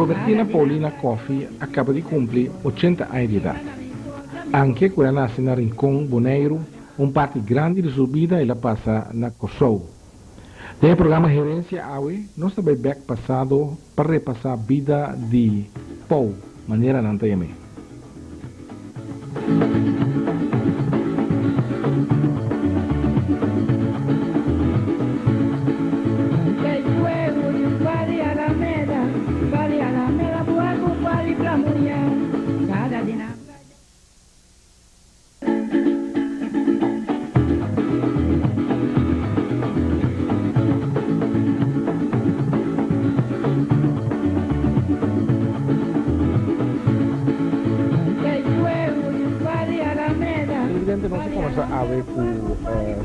Robertina Paulina Coffie a kaba di kumpli ochenta aña di edat. Anke ku el a nase na Rincon, Boneiru, un parti grandi di su bida el a pasa na Kòrsou. Den e programa Herensia awe nos ta bai bèk pasado pa repasá bida di Pou, manera nan ta yam'é. Televidente nos a conversa awe cu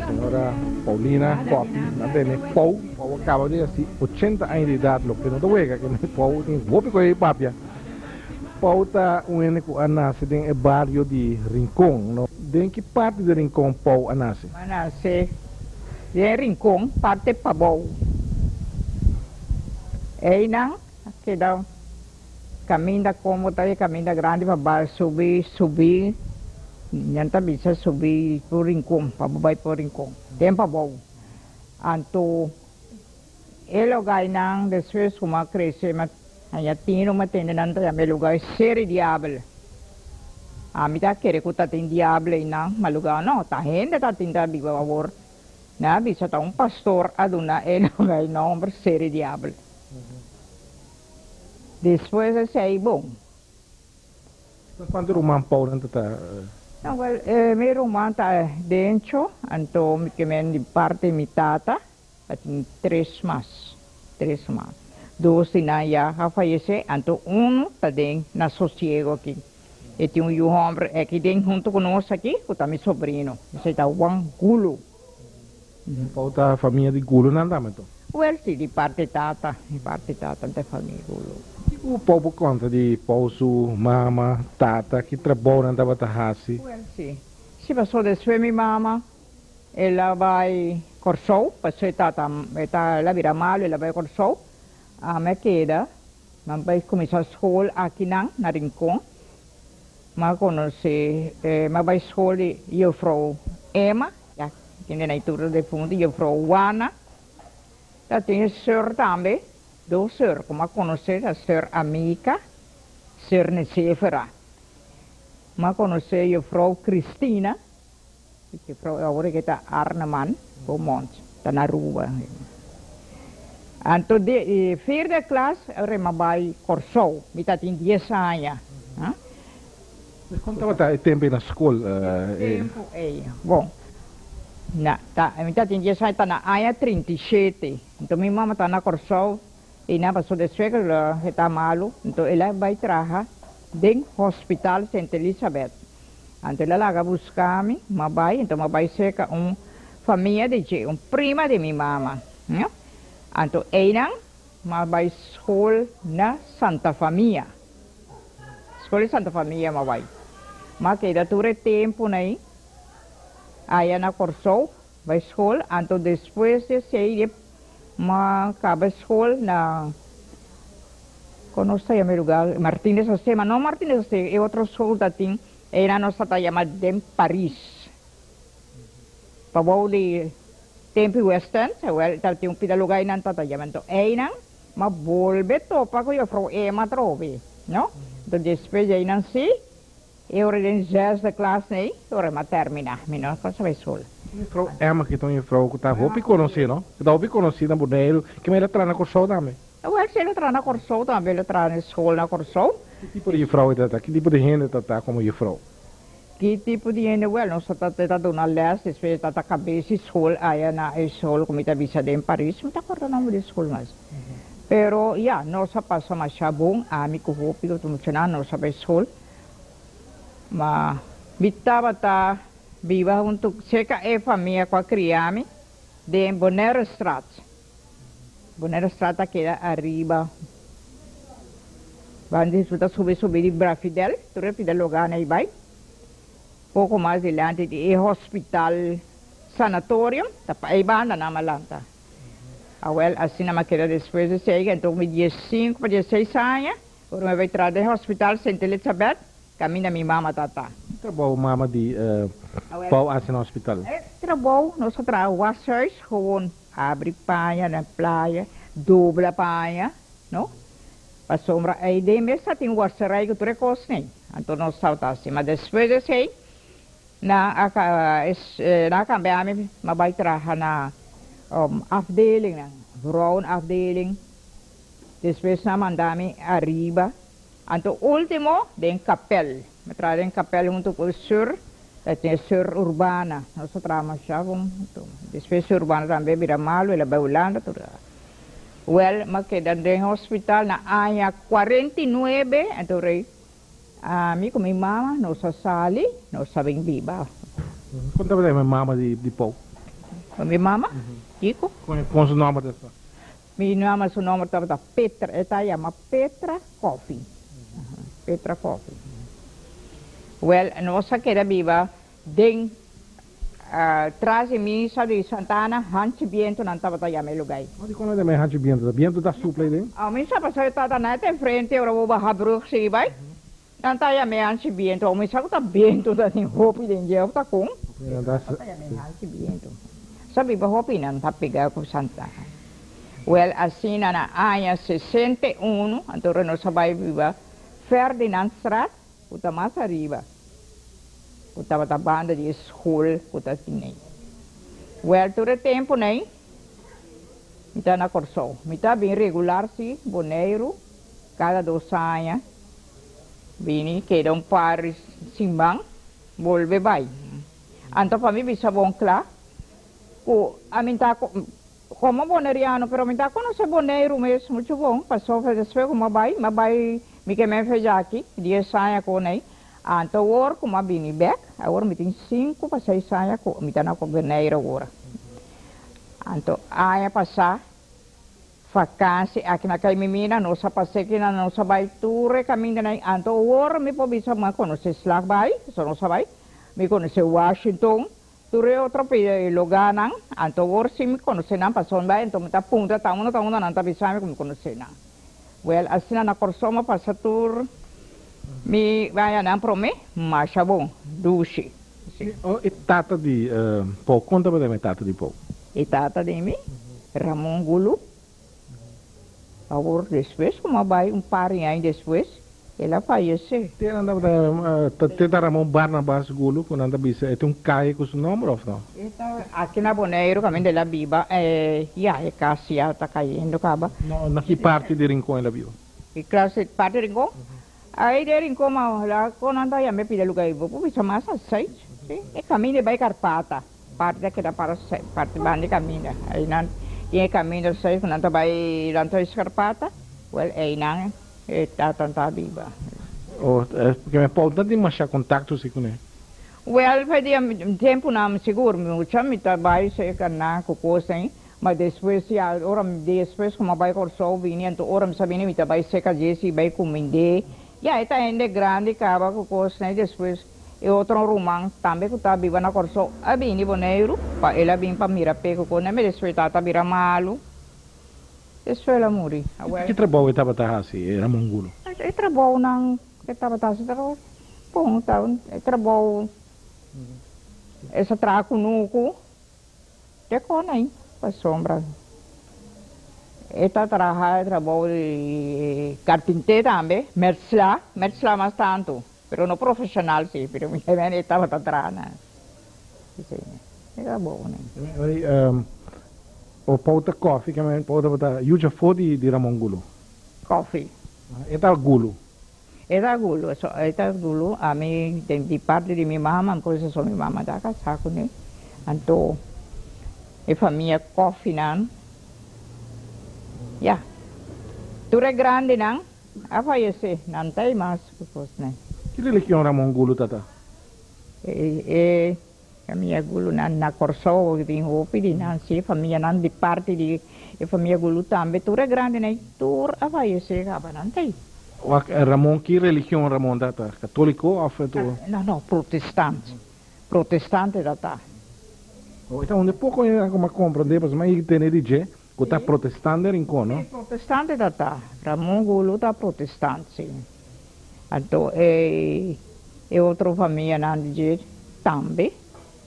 señora Paulina Coffie, nan tene Pau, Pau a caba di haci ochenta aña di edad, loke no ta wega ke Pau tin hopi coe papia. Pau ta un hende ku a nase den e bario di Rincon, no? Den ki parti di Rincon Pau a nase? A nase den Rincon, parte pabou. Einan a keda kaminda komo ta e kaminda grandi pa bai subi subi, nan ta bisa subi por Rincon, pa bo bai por Rincon, den pabou. Anto. E lugainan despues ku m'a krese m'a haña tinu m'a tende nan ta yama e lugai Seri Diabel. Ami ta kere ku ta tin diabel einan, ma lugá no, ta hende ta tin ta biba awor. Nan a bisa ta un pastor a duna e lugai nomber Seri Diabel. Despues esei bon. Kuantu ruman Paul nan ta ta? No, wel, mi ruman ta Dencho, anto mi ke men di parti mi tata. A tin tres mas, tres mas. Dos di nan ya a fayesé, anto unu ta den na sosiego aki. E tin un yu hòmber aki den huntu ku nos aki, ku ta mi sobrino. Esei ta Juan Gulo. Pau ta famia di Gulonan tambe anto? Wèl si, di parti tata, di parti tata ta famia Gulo. Kiko Pau por konta di Pau su mama, tata, ki trabou nan tabata hasi? Wèl si. Si pasobra despues mi mama El a bai Kòrsou, pasobra e tata e ta el a bira malu, el a bai Kòrsou. Ami a keda, mi a bai kuminsá skol akinan na Rincon. Mi a konosé, mi a bai skol di yùfrou Emma, ya kende nan tur ta defuntu, yùfrou Wana. Ta tin e sùr tambe, dos sùr ku mi a konosé, ta sùr Amika, sùr Nesefera. Mi a konosé yùfrou Christina. Juffrouw awor ke ta Arneman Beaumont, ta na Aruba. Anto di vierde klas ora mi a bai Kòrsou, mi ta tin dies aña. Kon tabata e tempu ei na skol? E tempu ei, bon, na ta mi ta tin dies aña, ta na aña 37. Anto mi mama ta na Kòrsou i nan pasó despues ku e ta malu, anto el a bai traha den hospital Sint Elisabeth. Anto el a laga buska mi, m'a bai, anto m'a bai serka un famia di dje, un prima di mi mama, no. Anto einan m'a bai skol na Santa Famia. Skol di Santa Famia m'a bai. M'a keda tur e tempunan ei aya na Kòrsou, bai skol, anto despues di esei m'a kaba skol na. Kon nos ta yama e lugar? Martínez José, ma no Martínez José, e otro school ta tin, einan nos ta yama den Paris. Pabou di Tempi West End, wel ta tin un pida lugar einan ta ta yama. Enton einan m'a bolbe topa ku juffrouw Emma atrobe, no? Enton despues di einan si, e ora den zesde klas nei, e ora m'a termina, mi no a konsabé school. Juffrouw Emma ki ta un juffrouw ku ta hopi konosí, no? Ku ta hopi konosí na Boneiru, ke manera traha na Kòrsou tambe. Awel si el a traha na Kòrsou tambe el a traha na skol na Kòrsou. Ki tipo di jufrou e ta ta? Ki tipo di hende ta ta komo jufrou? Ki tipo di hende? Wèl, nos ta ta duna lès, despues e ta ta kabes di skol aya na e skol ku mi ta bisa den Paris, mi ta kòrda nòmber di e skol mas. Pero ya, nos a pasa masha bon, ami ku hopi otro muchanan nos a bai skol. Ma mi tabata biba huntu serka e famia ku a kria mi den Bonairestraat. Bonaire-straat ta keda ariba. Banda di su ta subi subi di Bra Fidel, tur e Fidel lo gana i bai. Poko mas dilanti di e hospital sanatorium, ta pa ei banda nan a lanta. Awel, asina m'a keda despues di esei, enton mi diesinku pa diesseis aña. Ora mi a bai traha den hospital Sint Elizabeth, kaminda mi mama ta ta. Ki trabou mama di Pau hasi na hospital? E trabou, nos a traha washuis, gewoon abri paña na playa, dobla paña, no? Pasobra ei den mes ta tin wasserij ku tur e kosnan, anto nos tabata hasi. Ma despues di esei, Nan a nan a kambia mi ma bai traha na afdelingnan, vrouwenafdeling, despues nan a manda mi ariba, anto ultimo den kapel, mi a traha den kapel hunto ku e sùr, ta tin e sùr Urbana, nos a traha masha bon, despues sùr Urbana tambe a bira malu, el a bai Hulanda tur, wèl mi a keda den hospital na aña 49, anto rei. Ami ku mi mama nos a sali, nos a bin biba. Kon tabata e mama di Pou? Ku mi mama? Kiko? Kon su nomber ta? Mi mama su nomber tabata Petra, e ta yama Petra Koffie. Petra Koffie. Wèl, nos a keda biba den Tras di misa di Santa Ana, Hanchi Bientu nan tabata yama e lugá ei. Ma dikon nan ta yama e Hanchi Bientu? Ta bientu ta supla ei den? Ami sa pasobra e tabata net enfrente ora bo baha brug sigui bai. Nan ta yama e Hanchi Bientu. Ami sa ku ta bientu ta tin hopi den dje of ta kon. Nan tabata yama e Hanchi Bientu. Sa biba hopi nan ta pega ku Santa Ana. Wèl asina na aña 61 anto ora nos a bai biba Ferdinandstraat ku ta mas ariba. Ku tabata banda di e skol ku ta tin ei. Wèl, tur e tempunan ei mi ta na Kòrsou. Mi ta bin regular sí, Boneiru, kada dos aña. Bini, keda un par di siman, bolbe bai. Anto pa mi bisa bon kla ku ami ta Komo boneriano, pero mi ta konosé Boneiru mes muchu bon, pasobra despues ku mi a bai, mi a bai mi ke men fecha aki, dies aña ku nei, anto awor ku mi a bini bek, awor mi tin sinku pa seis aña ku mi ta na Boneiru awor. Anto aña pasá, fakansi aki na kai mi mina, nos a pas'é kina, nos a bai tur e kamindanan, anto awor mi por bisa mi a konosé Slagbaai, pasobra nos a bai, mi konosé Washington, Tur e otro lugánan, anto awor si mi konosé nan pasobra mi bai, anto mi ta puntra ta unda ta unda nan ta bisa mi ku mi konosé nan. Wèl, asina na Kòrsou mi a pasa tur mi bañanan promé, masha bon, dushi. Si. E tata di Pou, kon tabata e tata di Pou? E tata di mi, Ramon Gulu. Awor despues ku mi a bai un par di aña despues, el a fayesé. Te nan tabata te ta Ramon Barnabas Gulu ku nan ta bisa e tin un kaye ku su nomber of no? E ta aki na Boneiru kaminda el a biba ya e kas ya ta kayendo kaba. No, na ki parti di Rincon el a biba? Ki klase parti di Rincon? Ai den Rincon ma la kon nan ta yama e pida luga ei bo por bisa mas a seis si e kaminda e bai Karpata. Parti ta keda para parti banda di kaminda. Einan tin e kaminda seis ku nan ta bai Lantoy Skarpata. Wèl einan e tatan ta biba. Oh, porque mi Paul ta tin masha kontakto si kuné. Wèl, pa di tempunan sigur mucha mi ta bai serka nan ku kos ei, ma despues ya ora despues ku mi a bai Kòrsou bini anto ora mi sa bini mi ta bai serka dje si bai kumind'é. Ya e ta hende grandi kaba ku kos ei despues. E otro ruman, tambe ku ta biba na Kòrsou, a bini Boneiru pa el a bin pa mira p'e ku kon e despues tata a bira malu. Despues el a muri. Ki trabou e tabata hasi, e Ramon Gulo? E trabounan ku e tabata hasi tabata bon, e trabou e sa traha kunuku. Te kon ei, pasobra e ta traha e trabou di karpinté tambe, mètslá, mètslá mas tantu, pero no profeshonal si, pero mi e tabata traha na si, e trabou nei. O pouta kòfi ke men pouta tabata yucha for di Ramon Gulu? Kòfi. E ta Gulu? E ta Gulu, e ta Gulu, ami di parti di mi mama, pues so mi mama ta kasá kuné, anto e famia Kòfinan, ya, tur e grandinan a fayesé, nan ta ei mas ku kosnan. Ki religion Ramon Gulu ta ta? E famia Gulu nan na Kòrsou tin hopi di nan, si, famianan di parti di e famia Gulu tambe, tur e grandinan ei tur a fayesé kaba, nan ta ei. Wak Ramon, ki religion Ramon ta ta? Katoliko of e tu? No, no, protestant. Protestante ta ta. Oh, e ta un de poko hende ku a komprende, pasobra mi a tende di dje. Ku ta protestante Rincon, no? Sí, protestante ta ta. Ramon Gulu ta protestant, sí. Anto e e otro famianan di dje tambe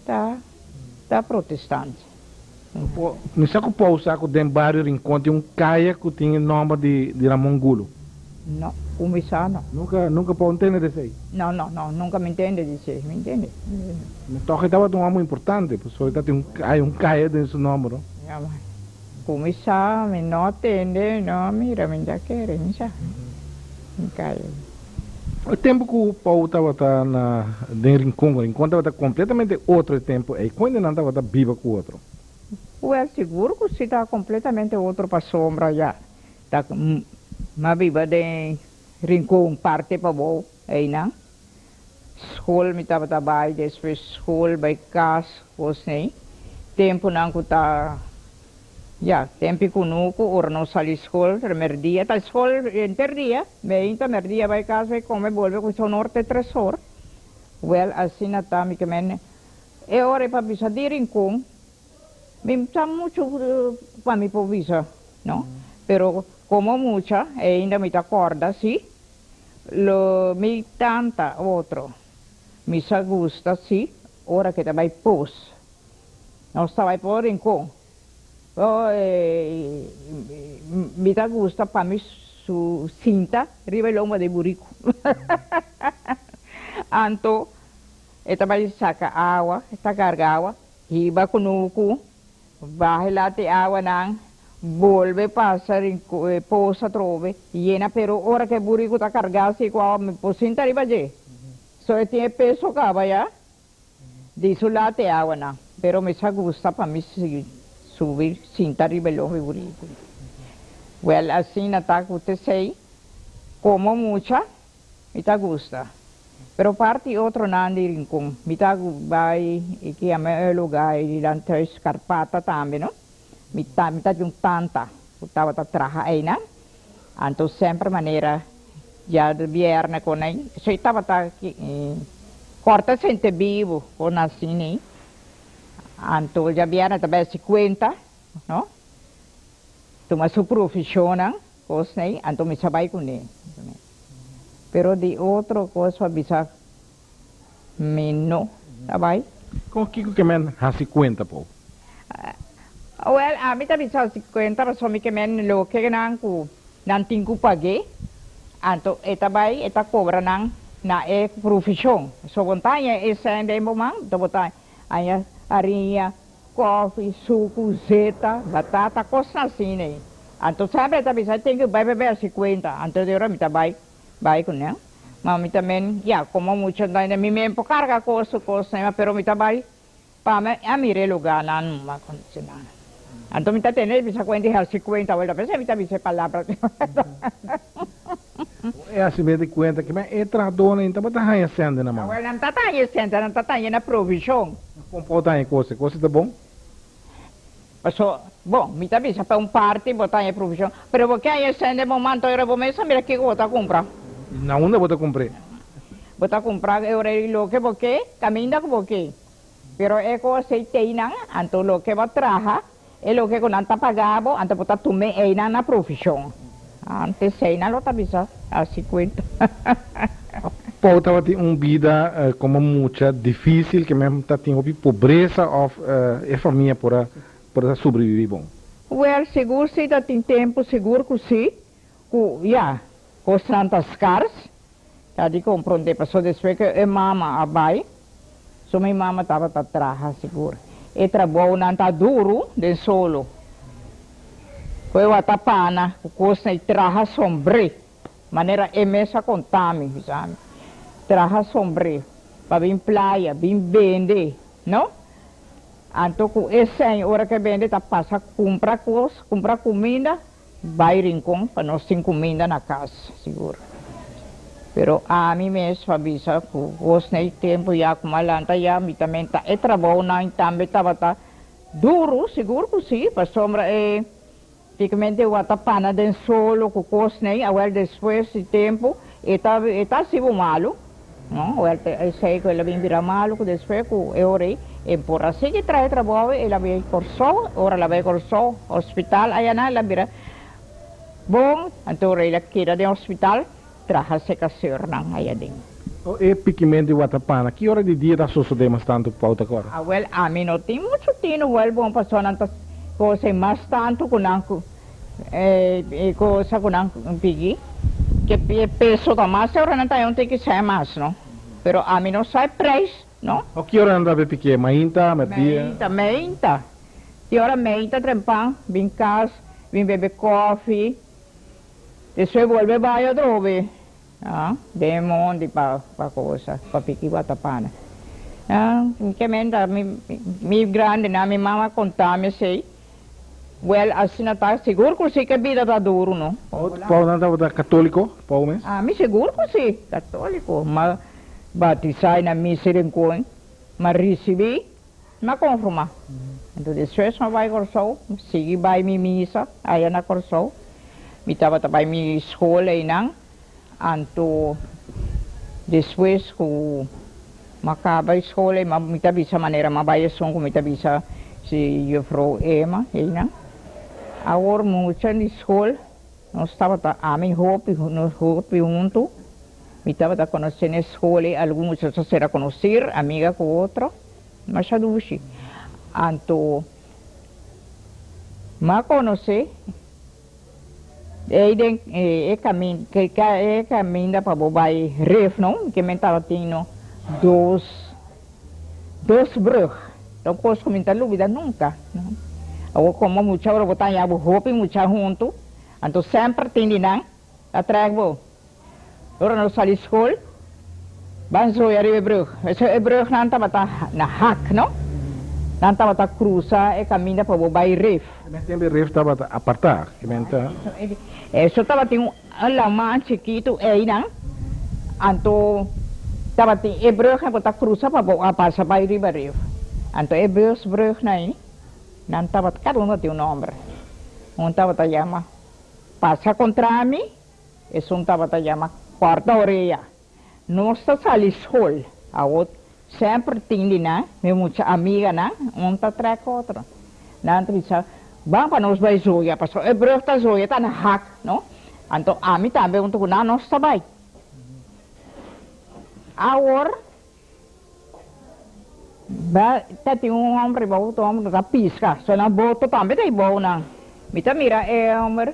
ta ta protestant. Mi sa ku Paul sa ku den bario Rincon tin un kaya ku tin e nòmber di di Ramon Gulu. No, ku mi sa no. Nunka nunka Paul ntende di esei? No, no, no, nunka mi ntende di esei, mi ntende. Mi tòg e tabata un hòmber importante, pasobra e tabatin un kaya un kaya den su nòmber, no? Ya, ku mi sa mi no a tende, no a mira, mi ta kere, mi sa. Mi kaya. E tempu ku Paul tabata na den Rincon, Rincon tabata kompletamente otro e tempu ei. Kon nan tabata biba ku otro? Wèl, sigur ku si ta kompletamente otro pasobra ya ta m'a biba den Rincon parti pabou einan. Skol mi tabata bai, despues skol bai kas, kosnan. Tempunan ku ta Ya, tempi kunuku ora nos sali skol merdia, ta skol henter dia, meinta merdia bai kas bai kome bolbe ku sonor te tres or. Wèl asina ta mi ke men e ora ei pa bisa di Rincon mi sa muchu pa mi por bisa no, pero komo mucha ainda mi ta kòrda si lo mi tanta otro mi sa gusta si ora ke ta bai pos. Nos ta bai por Rincon. Mi ta gusta pa mi su sinta riba e lomba di buriku. Anto e ta bai saka awa, e ta karga awa, hiba kunuku, baha e lati awanan, bolbe pasa e pos atrobe, yena pero ora ku e buriku ta karga asi ku awa mi por sinta riba dje. So e tin e peso kaba ya. Di su lado e awanan, pero mi sa gusta pa mi subi sinta riba e lomi buriku. Wel, asina ta ku t'esei, komo mucha mi ta gusta. Pero parti otronan di Rincon, mi ta bai e ke yama e lugar ei di Landhuis Karpata tambe, no? Mi ta mi ta di un tanta ku tabata traha einan, anto semper manera djabièrnè kon ei, esei tabata kòrta sente bibu kon asina ei, anto djabièrnè ta bai hasi kuenta, no, tuma su provishonnan, kosnan ei, anto mi sa bai kuné. Pero di otro kos pa bisa Mi no ta bai. Kon kiko ke men hasi kuenta po? Wel, ami ta bisa hasi kuenta pasobra mi ke men loke nan ku nan tin ku pag'é, anto e ta bai e ta kobra nan na e provishon. So bo ta haña e sèn den bo man, anto bo ta haña hariña, kòfi, suku, zeta, batata, kosnan asina ei. Anto semper e ta bisa e tin ku bai pa bai hasi kuenta, anto di ora mi ta bai. Bai ku nan. Ma mi ta men, ya, komo mucha ta mi men por karga kos su kos nan, pero mi ta bai pa mi a mira e lugarnan numa konosi nan. Anto mi ta tene bisa kuenta i hasi kuenta awor ta p'esei mi ta bisa e palabra. E hasi mete kuenta ke men e trahadónan ei tabata haña sènde na man. Awor nan ta ta haña sènde, nan ta ta haña na provishon. Kon por ta haña kos? E kos ta bon? Paso, bon, mi ta bisa pa un parti bo ta haña provishon, pero bo ke haña esei den bo man ta ora bo mes a mira kiko bo ta kumpra. I na unda bo ta kumpr'é? Bo ta kumpra e ora ei loke bo ke, kaminda ku bo ke. Pero e kos ei teinan, anto loke bo traha, e loke ku nan ta paga bo, anto bo ta tum'é einan na provishon. Antes einan lo ta bisa hasi kuenta. Paul tabatin un bida komo mucha difísil ke men ta tin hopi pobresa òf e famia por a por a sobreviví bon? Wèl, sigur si ta tin tempu, sigur ku si, ku ya, kosnan ta skars, ta di komprondé, pasobra despues ku e mama a bai, so mi mama tabata traha sigur. E trabounan ta duru den solo, ku e wata pana, ku kosnan i traha sombré. Manera e mes a konta mi, bisa mi, traha sombré pa bin playa, bin bende, no? Anto ku e sèn ora ku e bende ta pasa kumpra kos, kumpra kuminda, bai Rincon pa nos tin kuminda na kas, sigur. Pero ami mes pa bisa ku kos na e tempu ya ku mi a lanta ya, mi ta menta e trabounan tambe tabata duru, sigur ku si, pasobra e. Tikmente wata pana den solo ku kosnan, awel despues di tempu e ta e ta hasi bo malu, no? Awel ta esei ku el a bin bira malu ku despues ku e ora ei E por a sigui traha e trabou, el a bai Kòrsou, ora el a bai Kòrsou, hospital ayanan el a bira bon, anto ora el a keda den hospital traha seka seurnan ayaden. O e pikiment di watapana, ki ora di dia ta sosodé mas tantu Pau ta kòrda? Awel, ami no tin muchu tinu wèl bon pasobra nan ta kose mas tantu ku nan ku e cosa ku nan piki, ke e peso ta mas, e ora nan ta haña un tiki sèn mas no, pero ami no sa e preis. No? O ki ora nan ta pikié? Mainta, merdia? Meinta, meinta. Ki ora meinta trempan, bin kas, bin bebe kofi, despues bolbe bai atrobe, ah, den mondi pa pa cosa, pa piki watapana. Ah, ke meinta mi mi grandinan, mi mama konta mi esei. Wel, asina ta, sigur ku si ke bida ta duru, no? Pau nan tabata katoliko, Pau mes? Ami sigur ku si, katoliko. Ma batisá i na misa i rincon, ma risibí, ma konfirmá. Anto despues mi a bai Kòrsou, mi sigui bai mi misa aya na Kòrsou. Mi tabata bai mi skol einan. Anto despues ku m'a kaba e skol ei mi ta bisa manera m'a bai esun ku mi ta bisa si juffrouw Emma einan. Awor mucha di skol nos tabata ami hopi nos hopi huntu mi tabata konosé na e skol ei algun mucha sa sera konosir amiga ku otro masha dushi. Anto m'a konosé. Ei den e kaminda, e kaminda pa bo bai Rif no, ke men tabatin no dos, dos brug. Ta un kos ku mi ta lubida nunka no. Awor komo mucha ora bo ta haña bo hopi mucha huntu, anto semper tin di nan ta trèk bo. Ora nos sali skol, ban zoya riba e brug. Eso e brugnan tabata na hak, no? Nan tabata krusa e kaminda pa bo bai Rif. E mes tempu e Rif tabata apartá, e men ta. Eso tabatin un laman chikitu einan, anto tabatin e brugnan ku ta krusa pa bo a pasa bai riba Rif. Anto e dos brugnan ei, nan tabata, kada un tabatin un nòmber. Un tabata yama Pasa kontra mi. Esun tabata yama Kòrta Orea. Nos ta sali skol. Awor semper tin di nan, mi mucha amiganan, un ta trèk otro. Nan ta bisa, Ban pa nos bai zoya, pasobra e brùg ta zoya, ta na hak, no? Anto ami tambe huntu ku nan nos ta bai. Awor ba ta tin un hòmber riba otro hòmber ku ta piska, so nan boto tambe ta hibou nan. Mi ta mira e hòmber.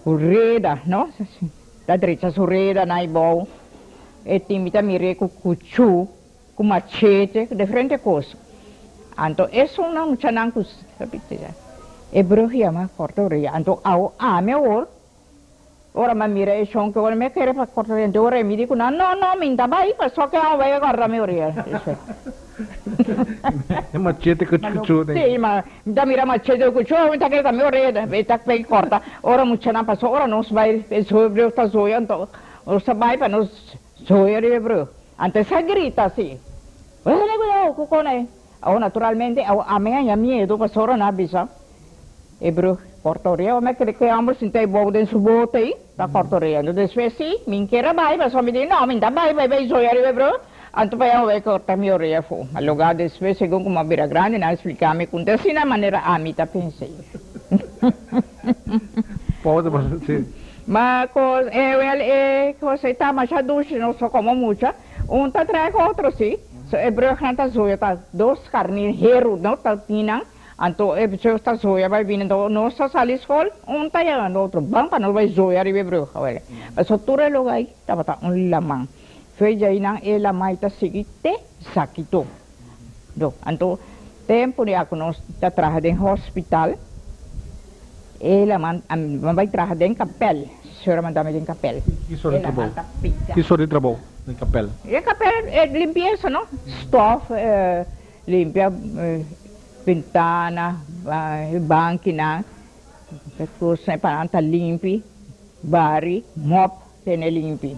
Su reda, no? Ta drecha su reda na e bou. E tin mi ta mir'é ku kuchú, ku machete, ku diferente kos. Anto esunnan muchanan ku e brug yama Korte Orea. Anto awo ami awor, ora mi a mira e shon ke ora mi a kere pa Korte Orea, anto ora e mi di ku nan, no, no, mi n'ta bai, pasobra ke awor bai a kòrta mi orea. E machete ku kuchú den. Sí, ma mi ta mira machete ku kuchú, mi ta kere ta mi orea, mi ta pei kòrta. Ora muchanan pasó, ora nos bai e brug ta zoya, anto nos ta bai pa nos zoya riba e brug. Anto e sa grita así, Bo tene kuidou ku kon ei. Awor naturalmente awor ami a haña miedu pasobra nan a bisa e brug kòrta orea, awor mi a kere ku e hòmber sinta ei bou den su bote ei ta kòrta orea. Anto despues sí, mi kier a bai pasobra mi di no, mi ta bai bai bai zoya riba e brug. Anto pa Yahweh korta mi orea afó. Ma lugá despues, segun ku mi a bira grandi, nan a splika mi ku no ta asina manera ami ta pensa ei. Pobre ta pasa, sí. Ma kos, e wèl, e kos ei ta masha dushi, no so komo mucha. Un ta trèk otro, sí. So e brùgnan ta zoya, ta dos karni heru, no, ta tin nan. Anto e brùg ta zoya bai bini. Anto nos ta sali skol, un ta yega na otro, ban pa nos bai zoya riba e brùg. Awèl, pasobra tur e lugá ei tabata un laman. Fe djainan e lamai ta sigui te Sakito. Do, anto tempu di aku nos ta traha den hospital, e laman a mi bai traha den kapèl, señora manda mi den kapèl. Ki sort di E laman trabou? ta piga. Ki sort di trabou den kapèl? Den kapèl e limpiesa no, stof, limpia bentana, bankinan, kosnan pa nan ta limpi, bari, mòp. Tene limpi.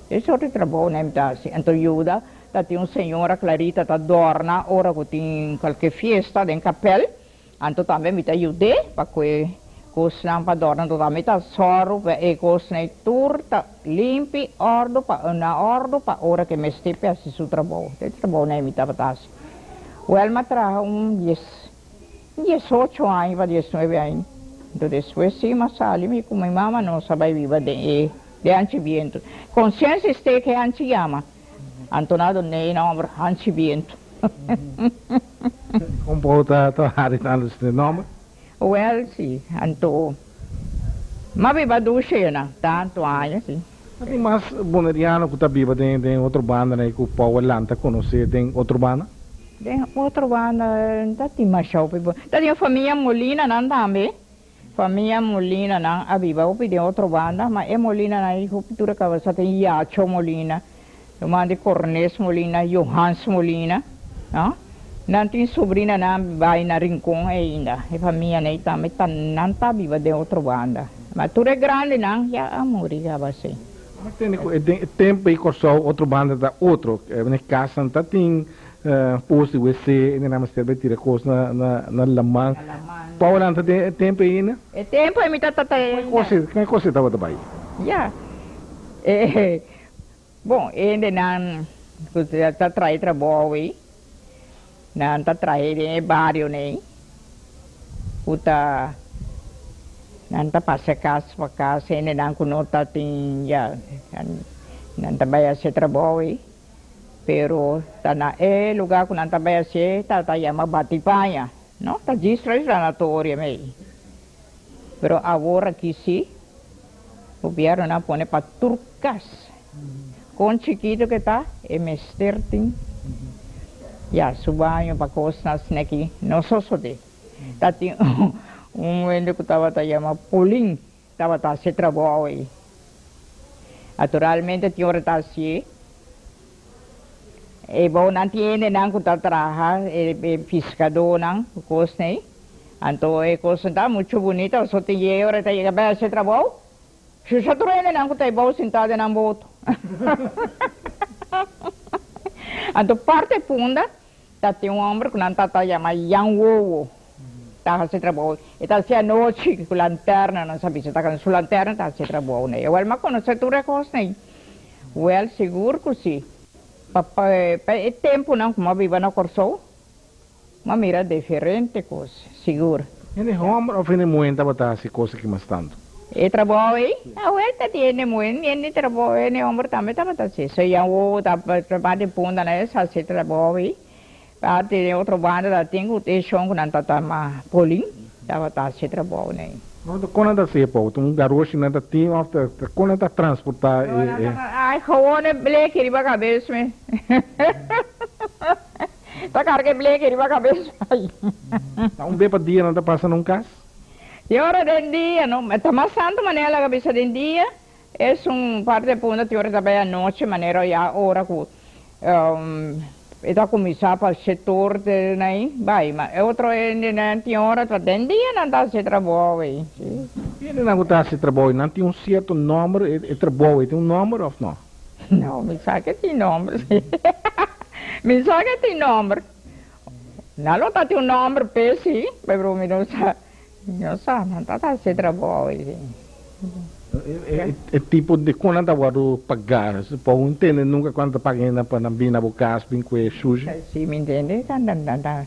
E sort di trabou nan ta hasi. Anto yuda ta tin un señora Clarita ta dorna ora ku tin kualke fiesta den kapèl. Anto tambe mi ta yud'é pa ku e kosnan pa dorna. Anto tambe ta sòru pa e kosnan ei tur ta limpi, òrdu pa na òrdu pa ora ku e mester pe hasi su trabou. E trabounan ei mi tabata hasi. Wèl m'a traha un dies diesocho aña pa diesnuebe aña. Anto despues sí m'a sali mi ku mi mama nos a bai biba den e den Hanchi Bientu. Konsiensia steek e Hanchi yama. Anto nan a dun'é e nòmber Hanchi Bientu. Kon bo ta hari tantu e nòmber? Wèl sí, anto m'a biba dushi nan tantu aña sí. No tin mas boneriano ku ta biba den den otro bandanan i ku Paul a lanta konosé den otro banda? Den otro banda ta tin masha hopi bo. Ta tin famia Molinanan tambe. Famia Molinanan a biba hopi den otro banda, ma e Molinanan ei hopi tur a kaba sa tin Yacho Molina, ruman di Cornes Molina, Johans Molina, no. Nan tin sobrinanan bai na Rincon ainda. E famianan ei tambe ta nan ta biba den otro banda. Ma tur e grandinan ya a muri kaba si. Mi tende ku den e tempu ei Kòrsou otro banda ta otro. E kasnan ta tin pos di wc i nan mester bai tira kos na na laman. Paul nan ta den e tempu ei ainda? E tempu ei mi ta ta ainda. Kon e kos ei tabata bai? Ya. Bon, e hendenan ku ta traha e trabou ei, nan ta traha den e barionan ei, ku ta, nan ta pasa kas pa kas, hendenan ku no ta tin ya, nan ta bai hasi e trabou ei, pero ta na e lugá ku nan ta bai hasié ta ta yama bati paña, no? Ta djis traha e sanatorio ei. Pero awor aki sí, Gobiernonan a pone pa tur cas. Con chikito ke ta, e mester tin ya su baño pa cosnan asina aki no sosode. Ta tin un hende cu tabata yama Polin tabata haci trabao ey. Naturalmente tin ora ta hacié. E bounan tin hendenan cu ta traha, e piscadónan cu cosnan ey. Anto e cosnan ta mucho bunita, pasobra tin yega ora ta yega bay haci trabou, shusha tur hendenan cu ta e bou sintá den nan boto. Anto parti Punda ta tin un homber cu nan ta ta yama Jan Wowo ta haci trabou. E ta haci anochi cu lanterna, nan sa bisa ta cu su lanterna ta haci trabou. Ewel mi a conoce tur e cosnan ey. Wel, sigur cu si. Pa pa e tempunan cu mi a biba na Corsou, mi a mira diferente cos, sigur. Hende homber of hende muhe tabata haci cos aki mas tantu? E trabou ey? Awel ta di hende muhe, ni hende trabou, hende homber tambe tabata haci. So Jan Wowo ta parti punda na es haci trabou ey. Parti den otro banda ta tin ku e shon ku nan ta tama polin tabata hasi trabou nei. No ta kon nan ta hasi e pou? Ta un garoshi nan ta tin of ta kon nan ta transporta e. Ay gewoon e bleki riba kabes mi. Ta karga e bleki riba kabes ay. Ta un be pa dia nan ta pasa na un kas? Di ora den dia no, ta mas tantu manera laga bisa den dia Esun parti punda tin ora ta bai anochi manera ya ora ku e ta kuminsá pa setor te nai bai ma e otro hendenan tin ora ta den dia nan ta hasi trabou ei si. E hendenan ku ta hasi trabou ei nan tin un sierto nòmber e trabou ei tin un nòmber òf nò? No mi sa ke tin nòmber si mi sa ke tin nòmber nan lo ta tin un nòmber p'e si pero mi no sa. No sa, nan ta hasi trabou ei si. E tipo di kon nan ta wòrdu pagá? Por un tende nunka kuantu ta paga hende pa nan bin na bo kas bin kue shushi? Si mi ntende nan ta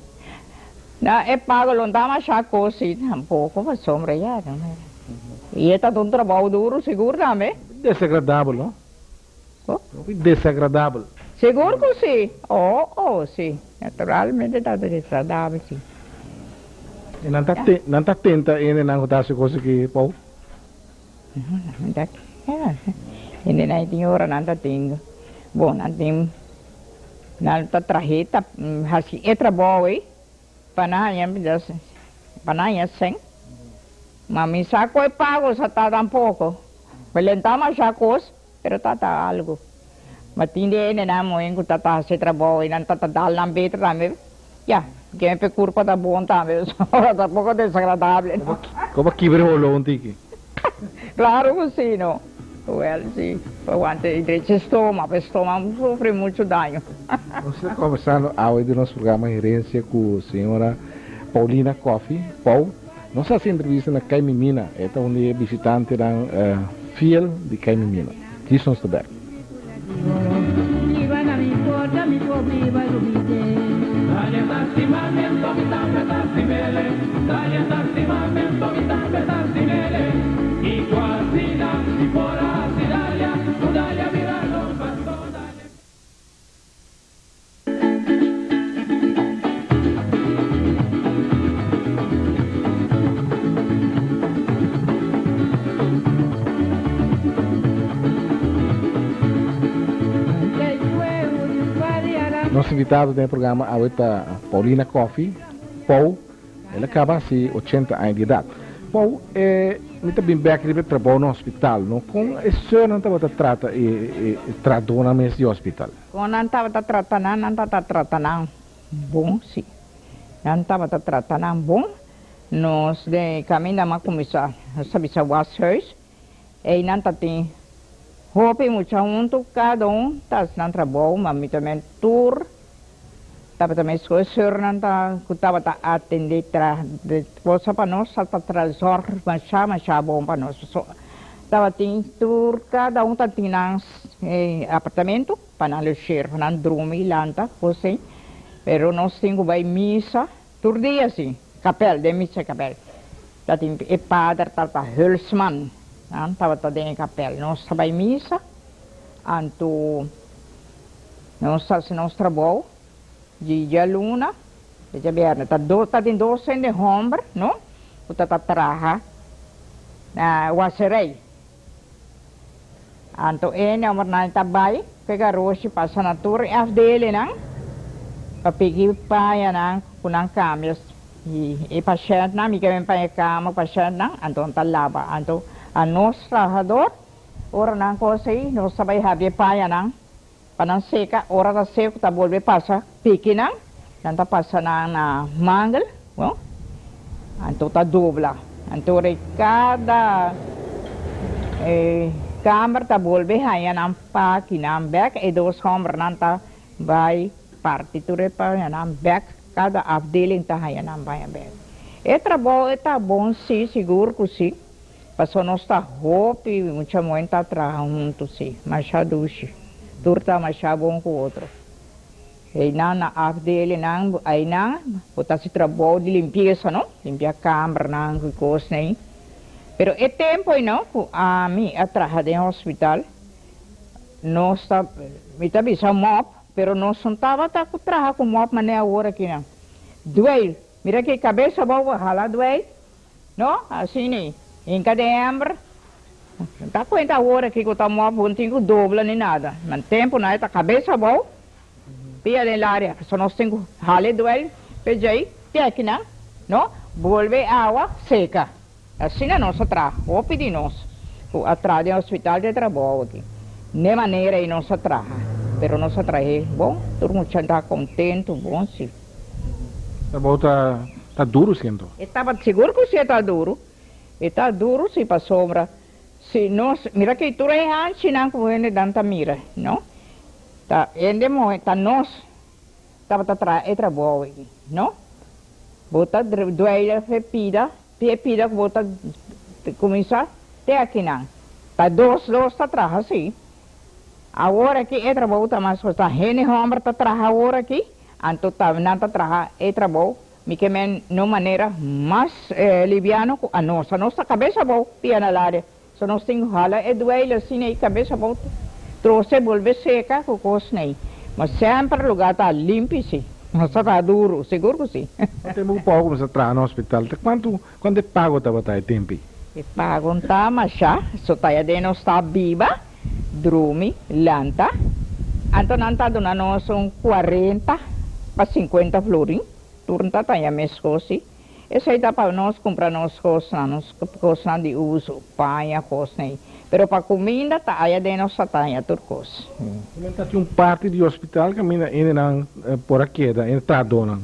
na e pago lo no ta masha kos si tampoko pasobra ya i e ta un trabou duru sigur tambe. Desagradabel no? Hopi desagradabel. Sigur ku si. Oh, oh, si. Naturalmente ta desagradabel, si. I nan ta nan ta tenta hendenan ku ta hasi kos aki, Paul? Nan ta hendenan tin ora nan ta tin, bon, nan tin, nan ta trahe ta hasi e trabou ei pa nan haña pa nan haña sèn. Ma mi sa ku e pago sa ta tampoko. Belentá masha kos. Pero ta ta algo. Ma tin di hendenan moen ku ta ta hasi trabou i nan ta ta dal nan beter tambe. Ya, keme p'e kurpa ta bon tambe, so ta poko desagradable, no? Koba kibra holo un tiki? Klaro ku si, no. Wèl, si, pa wanta e drechi stoma, pa e stoma sufri muchu daño. Nos ta kombersando awe den nos programa Herencia ku señora Paulina Coffie, Pau. Nos a hasi entrevista na Kai Mimina, e ta un di e bishitantenan fiel di Kai Mimina. Djis nos ta bek. Nos invitado den e programa awe ta Paulina Coffie, Pou, el a caba haci ochenta aña di edad. Pou, e mi ta bin bek riba e trabou na hospital, no? Con e seurnan tabata trata e trahadornan mes di hospital? Kon nan tabata trata nan? Nan tabata trata nan bon, sí. Nan tabata trata nan bon. Nos den e kaminda a kuminsá, nos ta bisa washuis. Einan ta tin hopi mucha huntu, kada un ta hasi nan trabou, ma mi ta men tur tabata meskos. E sùrnan ta ku tabata atendé tra de kosa pa nos tabata traha zòrg mashá mashá bon pa nos. Pasobra tabatin tur kada un tabatin nan apartamento pa nan lusher, pa nan drumi, lanta, kos ei. Pero nos tin ku bai misa tur dia si, kapèl, den misa kapèl. Tabatin e pader tabata Hulsman, nan tabata den e kapèl. Nos ta bai misa, anto nos ta hasi nos trabou di djaluna te djabièrnè. Ta do tabatin dos hende hòmber, no, ku tabata traha na waserei. Anto e nombernan ta bai ku e garoshi pasa na tur e afdelinan pa piki pañanan ku nan kambia i e pashèntnan, mi ke ben paña e kama ku pashèntnan, anto nan ta laba. Anto a nos trahador ora nan kos ei nos ta bai habri e pañanan pa nan seka, ora ta seku ta bolbe pasa piki nan, nan ta pasa nan na mangel, no, anto ta dobla, anto ora kada e kamer ta bolbe haña nan paki nan bek, e dos hòmbernan ta bai parti tur e paña nan bek, kada afdeling ta haña nan paña bek. E trabou e ta bon si, sigur ku si. Paso nos ta hopi mucha moen ta traha huntu si, masha dushi. Tur ta masha bon ku otro. Einan na afdelinan einan bo ta hasi trabou di limpiesa no, limpia kambernan ku kosnan ei. Pero e tempu ei no ku ami a traha den hospital nos ta mi ta bisa mòp pero nos no tabata ku traha ku mòp manera awor akinan. Dweil, mira ki kabes abou bo hala dweil. No, asina ei. Hinka den hember. No ta cuenta awor aki cu ta mof bo no tin cu dobla ni nada. Ma tempo nan e ta cabes abou, pia den laria. Pasobra nos tin cu hala e duel pe djei te akinan, no? Bolbe e awa seca. Asina nos a traha. Hopi di nos cu a traha den hospital den trabou aki. N'e manera ei nos a traha. Pero nos a trah'é bon. Tur mucha ta contento, bon si. Trabou ta ta duru siento. E tabata sigur ku si e ta duru. E ta duru si pasobra si nos mira ki tur e hanchinan ku hendenan ta mira no ta hende muhe ta nos tabata traha e trabou ei no bo ta dueila fe pida pie pida ku bo ta kuminsá te akinan ta dos dos ta traha si awor aki e trabou ta mas ta hende hòmber ta traha awor aki. Anto ta nan ta traha e trabou, mi ke men no manera mas liviano ku anos. Anos ta kabes abou pia na laria. So nos tin ku hala e dueil asina i kabes abou trose bolbe seka ku kos nei. Ma semper lugar ta limpi si. Nos ta traha duru, sigur ku si. No tempu ku Paul kuminsá traha na hospital, ta kuantu kuantu e pago tabata e tempi? E pago ta masha, so ta ya den nos ta biba. Drumi, lanta, anto nan ta duna nos un cuarenta pa cincuenta florin, tur ta taña mescos si. Esey ta pa nos cumpra nos cosnan, nos cosnan di uso, paña, cosnan ey. Pero pa cuminda ta aya den nos ta taña tur cos. Nan ta tin un parti di hospital caminda hendenan por a keda, e trahadónan.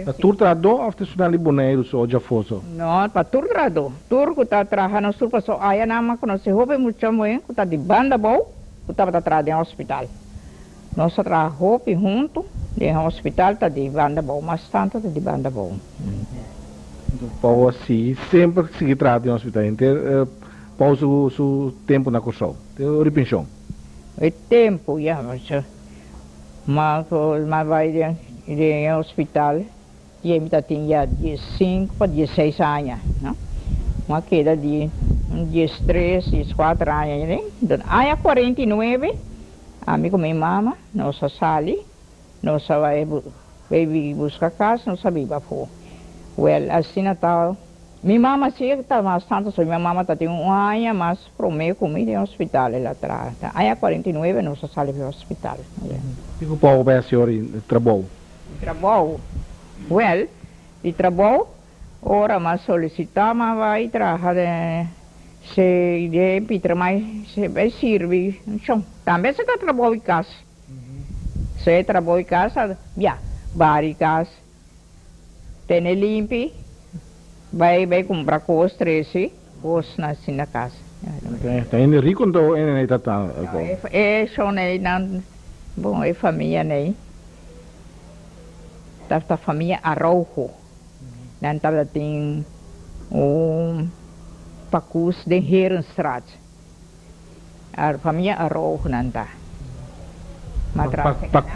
Ta tur trahadó òf ta esunnan di Boneiru so o djafó so? No, pa tur trahadó. Tur ku ta traha nos tur paso aya nan a konosé hopi mucha muhé ku ta di banda abou ku tabata traha den hospital. Nos a traha hopi huntu den hospital ta di banda abou, mas tantu ta di banda abou. Enton Paul a sigui semper sigui traha den hospital henter Paul su su tempu na Kòrsou te ora di penshon. E tempu ya, ma bai den. den e hospital y mi ta tin ya diescinco pa diesseis aña, no. Mi a keda di un diestres, diescuater aña aden. Enton aña 49 ami cu mi mama nos a sali, nos a bay bay busca cas, nos a biba afo. Well, asina ta. Mi mama si ta mas tanto so mi mama ta tin un aña mas prome cu mi den hospital el a traha ta aña 49 nos a sali di hospital. Kico por bay haci ora di trabou? Di trabou? Well, di trabou ora m'a solicita m'a bay traha den se den Pietermaai se bay sirbi shon tambe se ta trabou di cas se trabou di cas ya bari cas. Tene limpi, bai bai kumpra kos trese kos na sinda kas. Ta hende rico anto e nei ta ta ko? E shon ei nan bon e famia nei ta ta famia Araujo nan tabata tin un pakus den Herenstraat famia Araujo nan ta.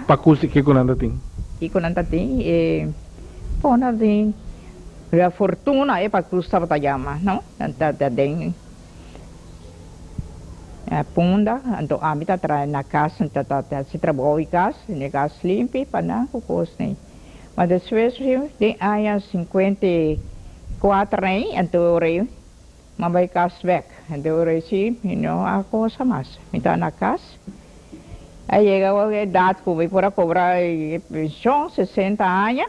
Pakus di kiko nan ta tin? Kiko nan ta tin? E bon nan tin La Fortuna e pakus tabata yama no nan ta den Punda anto ami ta traha na kas nan ta hasi trabou di kas tene kas limpi pa nan ku kos nei ma despues den aña 54 nei anto rei M'a bai kas bek. Hende ora e si, mi no a cosa mas. Mi ta na kas. A yega un edat ku mi por a kobra e penshon, 60 aña.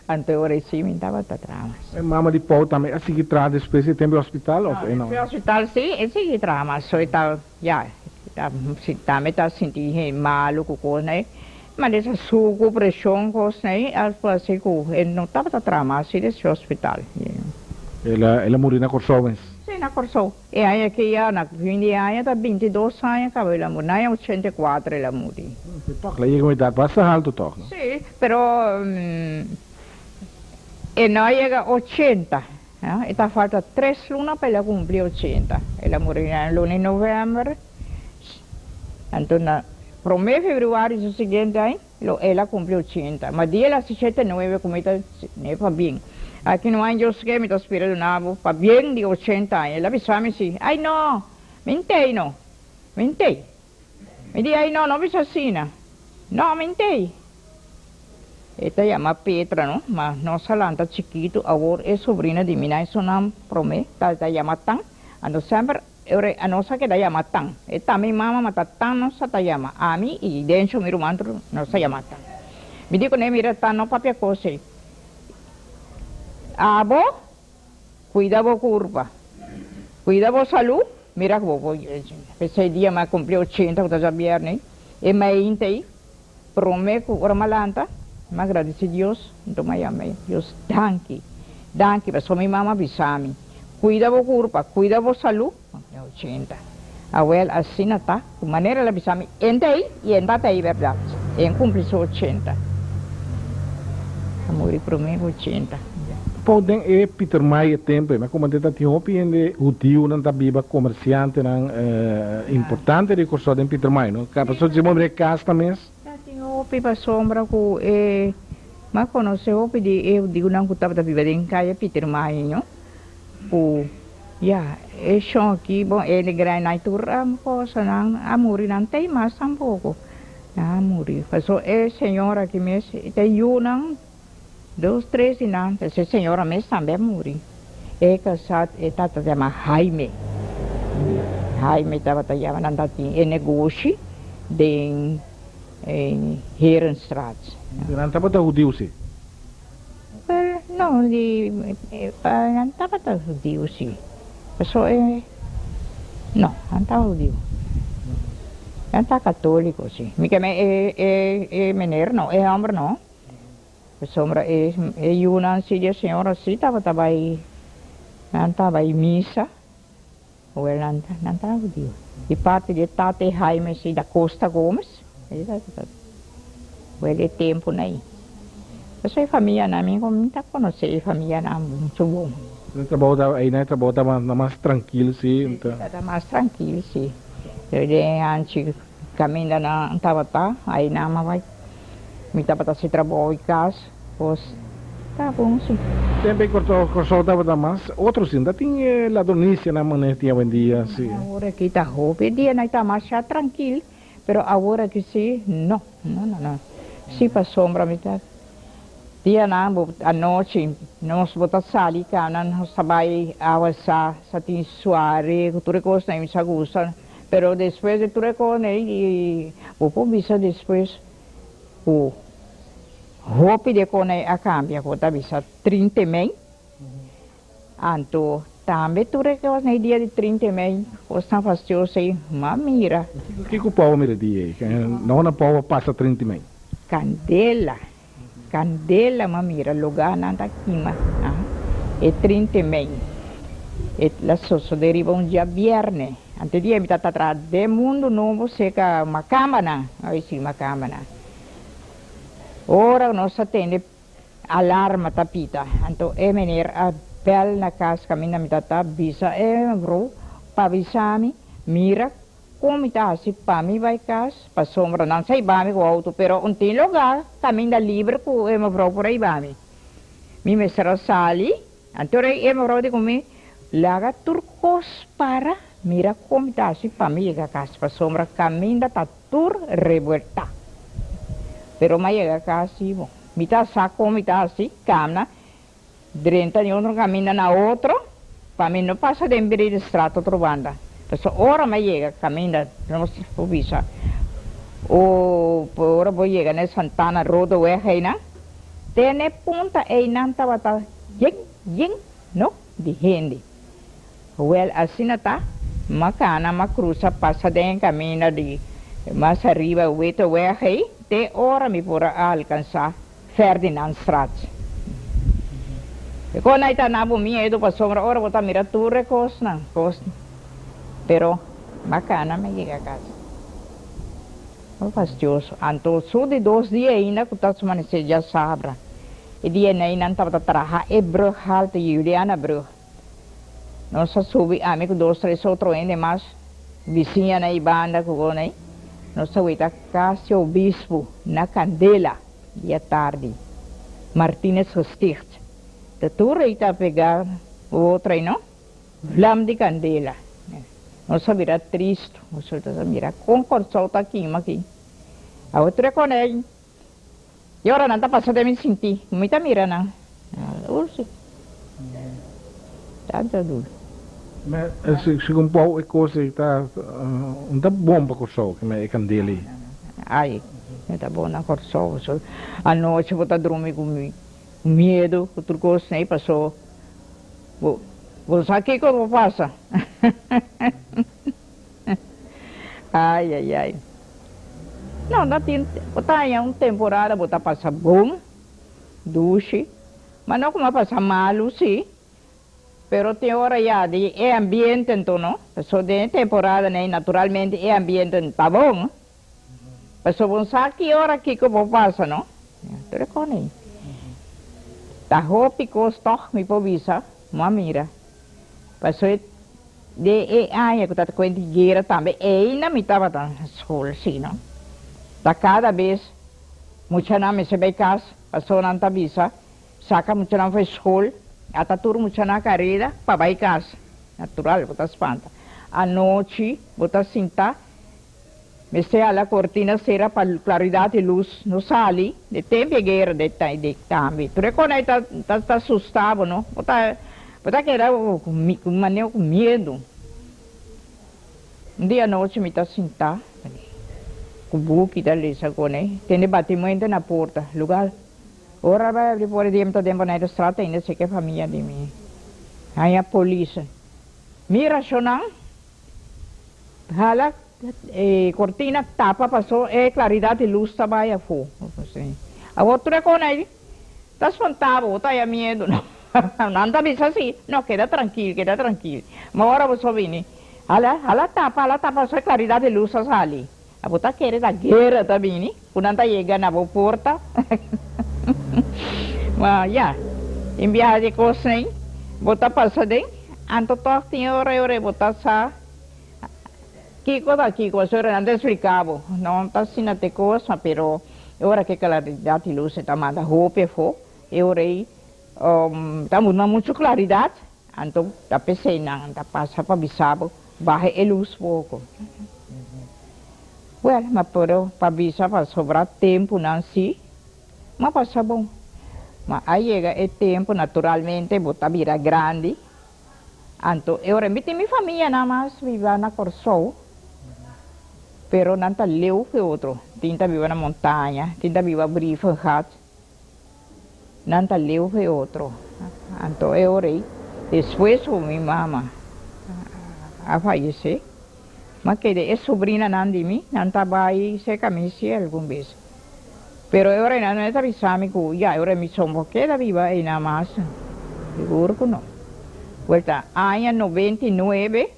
Anto ora e si mi tabata traha mas. E mama di Paul tambe a sigui traha despues di tempu e hospital of e no? No, despues hospital si, e sigui traha mas. So e ta, ya, e ta tambe ta sinti malu ku kosnan ei. Ma desa suku, preshon, kosnan ei, algu asi ku e no tabata traha mas si des hospital. El a el a muri na Kòrsou mes? Si, na Kòrsou. E aña aki ya, na fin di aña ta 22 aña kaba el a muri. Na aña 84 el a muri. Si tòg, el a yega un edat basta haltu tòg, no? Si, pero e no a yega 80. E ta falta tres luna pa el a kumpli 80. El a muri na luna di novèmber. Anto na prome februari su siguiente aña lo el a cumpli 80. Ma dia el a haci shete nuebe cu mi ta ne pabien. Aki no hay Dios ke mi ta spera duna bo pabien di 80 aña. El a bisa mi si, ay no, mi ntey no, mi ntey. Mi di, ay no, no bisa asina. No, mi ntey. E ta yama Petra no, ma nos a lanta chikitu, awor e sobrina di mi na e sonan prome ta ta yama Tan, anto semper E ora a nos a keda yama Tan. E ta mi mama ma ta Tan nos a ta yama. Ami i Dencho mi ruman tur nos a yama Tan. Mi di kuné mira Tan no papia kos ei. Abo kuida bo kurpa. Kuida bo salú. Mira ku bo por P'esei dia mi a kumpli 80 ku ta djabièrnè e mainta ei promé ku ora mi a lanta mi a gradisí Dios nto mi a yama ei Dios danki danki pasobra mi mama a bisa mi. Cuida bo curpa, cuida bo salud. E 80. Awel, asina ta, cu manera el a bisa mi, en ta ey y en ta ey berdad. En cumpli su 80. A muri prome cu 80. Pau den e Pietermaai e tempo ei, mi a comenta ta tin hopi hende hudiunan ta biba, comerciantenan importante di Corsou den Pietermaai, no? Pasobra si bo mira e casnan mes. Ta tin hopi pasobra cu e mi a conoce hopi di e hudiunan cu tabata biba den caya Pietermaai, no? Ku ya e shon aki bon e di gran nan tur kosanan a muri nan tei mas tampoko nan a muri paso e señora aki mes e ta yunan dos tres di nan ta e señora mes tambe a muri e kasa e tata ta yama Jaime Jaime tabata yama nan ta tin e negoshi den Herenstraat. Nan tabata hudiu si? Wel, no, di nan tabata hudiu si. Paso e, no, nan tabata hudiu. Nan ta katoliko si. Mi ke men e e e meneer no, e homber no. Pasobra e e yunan si di e señora si tabata bai, nan ta bai misa. Wel, nan nan ta hudiu. Di parti di e tata e Jaime si da Costa Gomez. Wel e tempunan ei. Pasobra e famianan mi mi ta konosé e famianan muchu bon. E trabou ta einan e trabou ta mas trankil si. Ta mas trankil si. Den anchi kaminda nan tabata einan a bai. Mi tabata hasi trabou i kas, pues ta bon si. Tempo ei Kòrsou tabata mas otro si, no ta tin e ladronisianan manera tin awendia si. Awor aki ta hopi dianan ta masha trankil, pero awor aki si no, no no no, si pasobra mi ta dianan bo anochi nos bo ta sali kana nos ta bai awa sa sa tin suare ku tur e kosnan ei mi sa gusta, pero despues di tur e kosnan ei bo por bisa despues. Ku hopi di kon ei a kambia ku ta bisa trinta mei, anto tambe tur e kos na e dia di trinta mei kosnan fastioso ei m'a mira. Kiko Pau a mira di ei? No na Pau a pasa trinta mei? Kandela, kandela m'a mira, lugánan ta kima, aha, e trinta mei e la sosode riba un djabièrnè. Ante di mi ta traha den mundu nobo serka makambanan, ay si makambanan. Ora nos a tende alarma ta pita, anto e meneer a bel na kas kaminda mi ta ta bisa e mevrouw pa bisa mi mira kon mi ta hasi pa mi bai kas pasobra nan sa hiba mi ku outo pero un tin lugar kaminda liber ku e mevrouw por a hiba mi. Mi mester a sali. Anto rei e mevrouw di ku mi, Laga tur kos para, mira kon mi ta hasi pa mi yega kas, pasobra kaminda ta tur rebueltá. Pero mi a yega kas i bo, mi ta sa kon mi ta hasi, kamna drenta di otro kaminda na otro, pa mi no pasa den Breedestraat otro banda. Pasobra ora mi a yega kaminda, nos por bisa, o ora bo yega na e Santana Rodeweg einan, te na e punta einan tabata. Yen, yen, no, di hende. Wel, asina ta, m'a cana, m'a cruza pasa den e camina di mas ariba Witte Weg ei, te ora mi por a alcansa Ferdinandstraat. E con ei ta na bo miedo pasobra ora bo ta mira tur e cosnan, cos, pero m'a cana m'a yega cas. Muy fastioso. Anto su di dos dia ainda cu ta smanece djasabra. E dia nei nan tabata traha e brug haltu, Julianabrug. Nos a subi, ami cu dos tres otro hende mas, bisiña na e banda cu con ei. Nos a weta Cas Obispo na candela dia tardi. Martinez Gesticht. Ta tur ei ta pega cu otro ei no. Vlam di candela. Nos a bira tristu. Nos a mira con Corsou ta kima aki. Awe tur e con ei. E ora nan ta pasa den mi sinti. Mi ta mira nan. Ursi. Tanto duru. Ma segun Paul e cos ei ta no ta bon pa Corsou kima e candela ei. Ai, no ta bon na Corsou. Anochi bo ta drumi cu miedu cu tur cos ei paso. Bo bo sa kiko bo pasa? Ai ai ai. No, no tin, bo ta haña un temporada bo ta pasa bon, dushi, ma no kuma pasa malu si, pero tin ora ya di e ambiente anto no, paso den e temporada nei naturalmente e ambiente no ta bon, Pasobra bo no sa ki ora kiko bo pasa no. Tur e kon ei. Ta hopi kos tòg mi por bisa, mo a mira. Pasobra den e aña ku ta kuenta di guera tambe eina mi tabata na skol si no. Ta kada bes muchanan mester bai kas pasobra nan ta bisa saka muchanan for skol, ata tur muchanan kareda pa bai kas. Natural bo ta spanta. Anochi bo ta sinta. Mester hala cortina cera pa claridad y luz no sali de tempo e guera de de tambe. Tur e cona ey ta ta ta asusta bo no. Bo ta bo ta keda cu manera cu miedo. Un dia anochi mi ta sinta cu buki ta lesa con ey tende batimuento na porta. Lugar ora bai abri porta di mi ta den Bonaire straat ainda cerca e famia di mi. Haña polis. Mira shonan. Hala e cortina tapa paso e claridad di luz ta bay afo. Awor tur e cona ey ta spanta bo, bo ta haya miedo no. Nan ta bisa si, no keda trankil, keda trankil. Ma ora bo so bini, hala, hala tapa, hala tapa paso e claridad di luz ta sali. Abo ta kere ta guera ta bini cu nan ta yega na bo porta. Ma ya, tin biaha di cosnan bo ta pasa den, anto toch tin ora y ora bo ta sa kico ta kico, pasobra nan ta explica bo. No ta asina te cosa, pero. E ora ku Klaridat i Lus ta manda hopi afó, e ora ei ta duna muchu klaridat, anto ta p'esei nan ta pasa pa bisa bo baha e lus poko. Wèl, ma pero pa bisa pa sobra tempunan sí, m'a pasa bon. Ma a yega e tempu naturalmente bo ta bira grandi, Anto e ora mi tin mi famianan mas biba na Kòrsou, pero nan ta leu ku e otro. Tin ta biba na montaña, tin ta biba Brievengat, nan ta leu ku e otro. Anto e ora ei, despues ku mi mama a fayesé, m'a keda e sobrinanan di mi, nan ta bai serka mi si algun bes. Pero e ora ei nan no ta bisa mi ku ya e ora mi son por keda biba einan mas, sigur ku no. Vuelta aña 99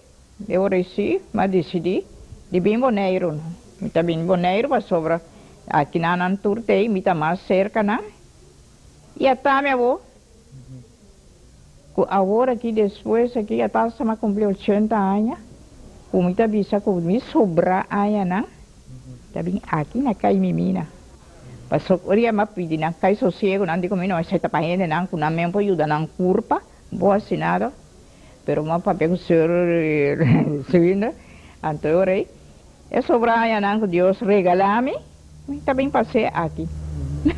e ora ei si mi a disidí di bin Boneiru. Mi ta bin Boneiru pasobra akinan nan tur ta ei, mi ta mas serka nan. I a ta mi awor ku awor aki despues aki a ta hasta mi a kumpli 80 aña ku mi ta bisa ku mi sobra añanan. Ta bin aki na kai mi mina. Paso ora ya m'a pidi nan kai sosiego, nan di ku mi no esei ta pa hendenan ku nan men por yuda nan kurpa, bo hasi nada. Pero m'a papia ku Seur Swinder, anto e ora ei e sobra añanan ku Dios regala mi, mi ta bin pas'é aki.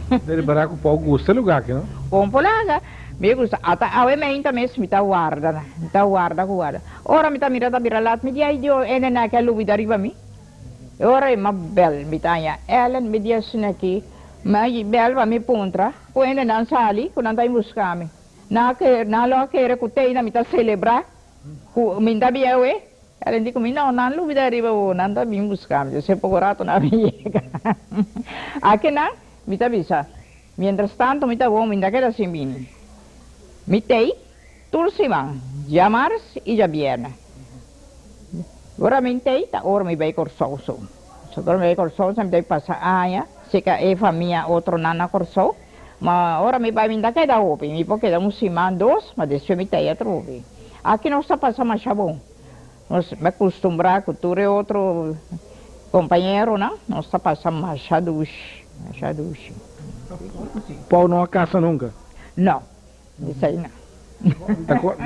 Ta ripará ku Paul gusta e lugá aki, no? Kon por laga? Mi gusta. Ata awe meinta mes mi ta warda nan. Mi ta warda ku warda. Ora mi ta mira ta bira lat, mi di, Ai Dios, e nene aki a lubida riba mi. E ora ei m'a bel, mi ta haña Ellen, mi di asina aki, m'a bel pa mi puntra ku hendenan sali ku nan ta buska mi. Nan a kere, nan lo a kere ku teina mi ta selebrá ku mi ta bieu e. Ellen di ku mi, no, nan lubida riba bo, nan ta bin buska mi. Despues poko rato nan a bin yega. Aki nan, mi ta bisa, mientras tanto mi ta bon, mi ta keda sin bini. Mi t'ei tur siman, djamars i djabièrnè. Ora mi t'ei ta ora mi bai Kòrsou so. So ora mi bai Kòrsou sa mi ta pasa aña seka e famia otronan na Kòrsou. Ma ora mi bai mi ta keda hopi, mi por keda un siman dos, ma despues mi t'ei atrobe. Aki nos ta pasa masha bon. Nos a kustumbrá ku tur e otro kompañeronan, nos ta pasa masha dushi, masha dushi. Paul no a kasa nunka? No. Esei no.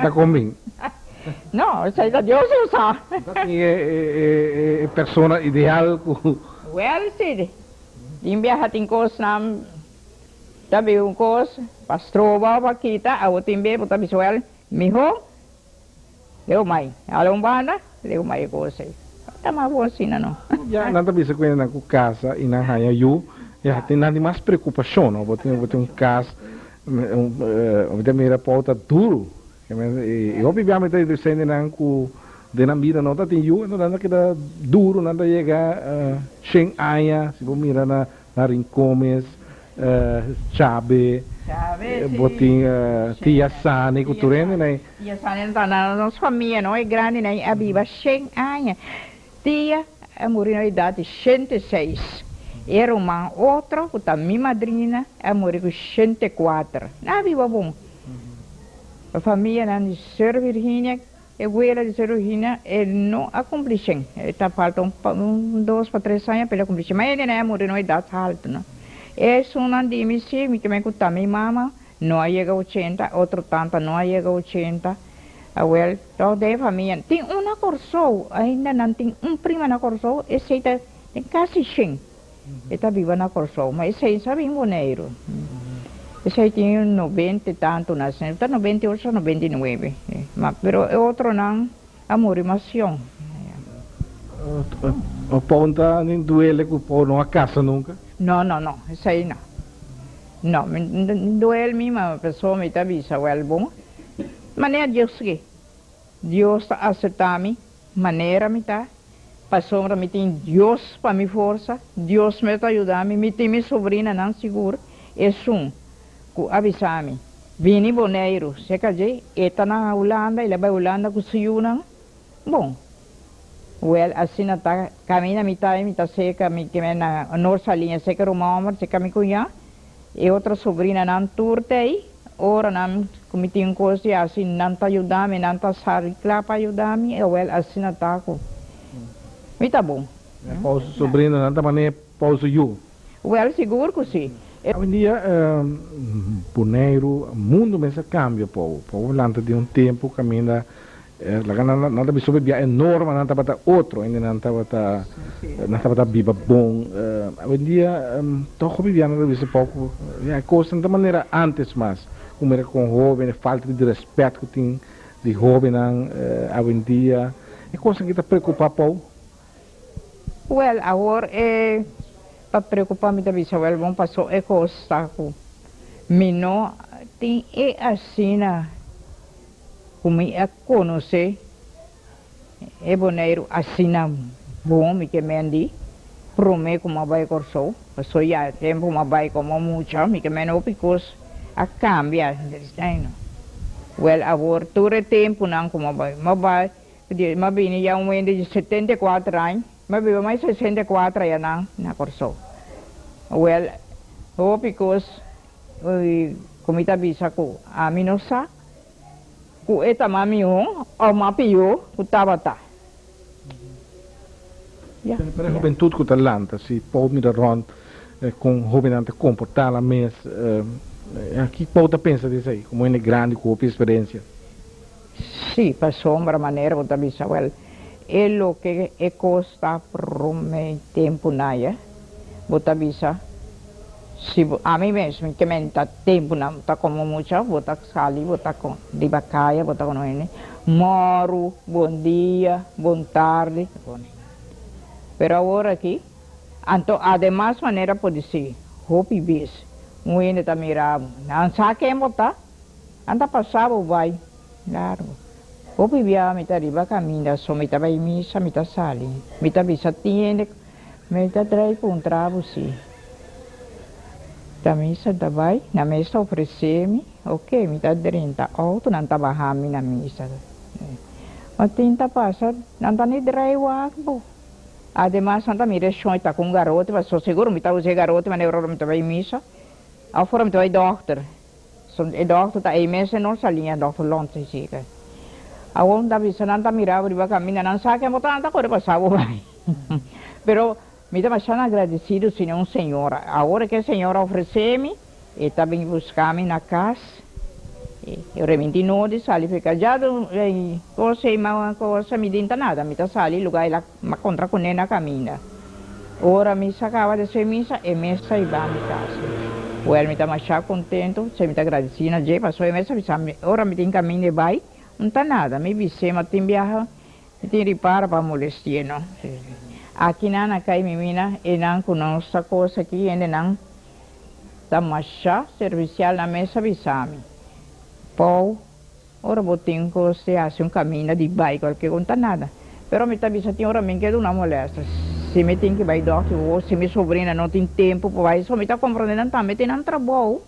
Ta kon bin? No, esei ta Dios lo sa. Ta tin e persona ideal ku. Wel si, tin biaha tin kosnan ta bin un kos pa stroba o pa kita, awo tin bia bo ta bisa wel miho leu mai hala un banda leu mai e kos ei. Ta mas bon asina no. Ya nan ta bisa ku nan ku kasa i nan haña yu, ya tin nan tin mas preokupashon no, bo tin bo tin un kas Mi ta mira Paul ta duru. I hopi bia mi ta introduce nan ku den nan bida no ta tin yu, enton nan ta keda duru, nan ta yega shen aña, si bo mira na Rincones, Chabe, bo tin Tia Sani ku tur hende nan. Tia Sani ta na nos famia no, e grandinan a biba shen aña. Tia a muri na edat di 106. E ruman otro, ku ta mi madrina, a muri ku 104. Nan a biba bon. E famianan di Sor Virginia, e wela di Sor Virginia, e no a kumpli shen. E ta falta un dos pa tres aña pa el a kumpli shen. Ma hende nan a muri na un edat haltu, no. Esunnan di mi si, mi kimen ku ta mi mama, no a yega 80, otro tanta no a yega 80. Awel, tòg den e famia tin un na Kòrsou, ainda nan tin un prima na Kòrsou, esei ta den kasi shen, e ta biba na Kòrsou, ma esei sa bin Boneiru. Esei tin 90 i tantu na, ta 98 o 99, ma pero e otronan a muri mas yòn. Paul ta nin duele ku Paul no a kasa nunka? No, no, no, esei no. No, mi duel mi, ma pasobra mi ta bisa wèl bon. Manera Dios ke. Dios ta acepta mi manera mi ta, pasobra mi tin Dios pa mi forsa, Dios mes ta yuda mi, mi tin mi sobrinanan sigur, esun ku a bisa mi bini Boneiru, seka dje e ta na Hulanda, el a bai Hulanda ku su yunan, bon, wel asina ta kaminda mi ta mi ta seka mi ke na Noord Saliña seka ruman homber, seka mi kuña. E otro sobrinanan tur t'ei, ora nan ku mi tin kos di hasi, nan ta yuda mi, nan ta sali kla pa yuda mi, awel asina ta ku mi ta bon. Paul su sobrinonan ta manera Paul su yu. Wèl, sigur ku si. Awendia Boneiru, mundu mes a kambia pou. Pou lanta di un tempu kaminda laga nan nan ta bisa bia e normanan tabata otro, hende nan tabata nan tabata biba bon. Awendia tòg hopi bia nan ta bisa pou ku ya e kosnan ta manera ántes mas. Ku mira kon hóben e falta di rèspèt ku tin di hóbennan awendia. E kosnan ki ta preokupá pou. Wèl, awor e pa preokupá mi ta bisa wèl bon pasó e kos ta ku mi no tin e asina ku mi a konosé e Boneiru asina bon mi ke men di promé ku mi a bai Kòrsou pasó ya e tempu mi a bai komo mucha mi ke men hopi kos a kambia wèl awor tur e tempunan ku mi a bai mi a bai M'a bini ya un hende di 74 aña, m'a biba mas 64 añanan na Kòrsou. Wèl, hopi kos ku mi ta bisa ku ami no sa ku e ta mas mihó òf mas pió ku tabata. Ya. Pero e hubentut ku ta lanta, si por mira rònt kon hóbennan ta komportá nan mes, ki por ta pensa di esei komo hende grandi ku hopi eksperensia? Sí, pasobra manera bo ta bisa wel, e loke e cos ta prome tempo naya, bo ta bisa, si bo, ami mes mi ke menta temponan ta como mucha, bo ta sali bo ta con riba caya bo ta cono hende, moru, bon dia, bon tardi, pero awor aki, anto ademas manera por disi, hopi bes un hende ta mira bo, nan sa ken bo ta. Nan ta pasa bo bai largo. Hopi bia mi ta riba caminda so mi ta bai misa mi ta sali. Mi ta bisa tin hende mi ta drai puntra bo si ta misa ta bai. Nan mes ta ofrece mi ok mi ta drenta auto nan ta baha mi na misa. Ma tin ta pasa nan ta ni drai wak bo. Ademas nan ta mira e shon e ta cu un garote pasobra seguro mi ta usa e garote manera ora mi ta bai misa of ora mi ta bai dokter. E dòkter ta ei mes e no salia, dòkter Lonte zeker. Awor ta bisa nan ta mira bo riba kaminda, nan sa ken bo ta, nan ta kore pasa bo bai. Pero mi ta masha agradesido si un señora. Awor ke e señora ofresé mi, e ta bin buska mi na kas, e reminti no di sali feka. Ja kos ei ma kos mi dinta nada, mi ta sali luga el a kontra kuné na kaminda. Ora mi sa kaba di hasi misa, e mes ta hiba mi kas. Wèl, mi ta mashá kontentu, si mi ta gradisí na dje, pasobra e mes a bisa mi, ora mi tin kaminda e bai, N ta nada. Mi bis'é, ma tin biaha mi tin ripara pa molesti'é, no. Aki nan a kai mi mina, e nan ku nos ta kos aki, hendenan ta mashá servisial, nan mes a bisa mi, Pou, Ora bo tin cos di haci un caminda di bay cualkier con ta nada. Pero mi ta bisa tin ora mi ke duna molesta. Si mi tin ki bay dokter o si mi sobrina no tin tempo pa bay so mi ta comprende nan tambe tin nan trabou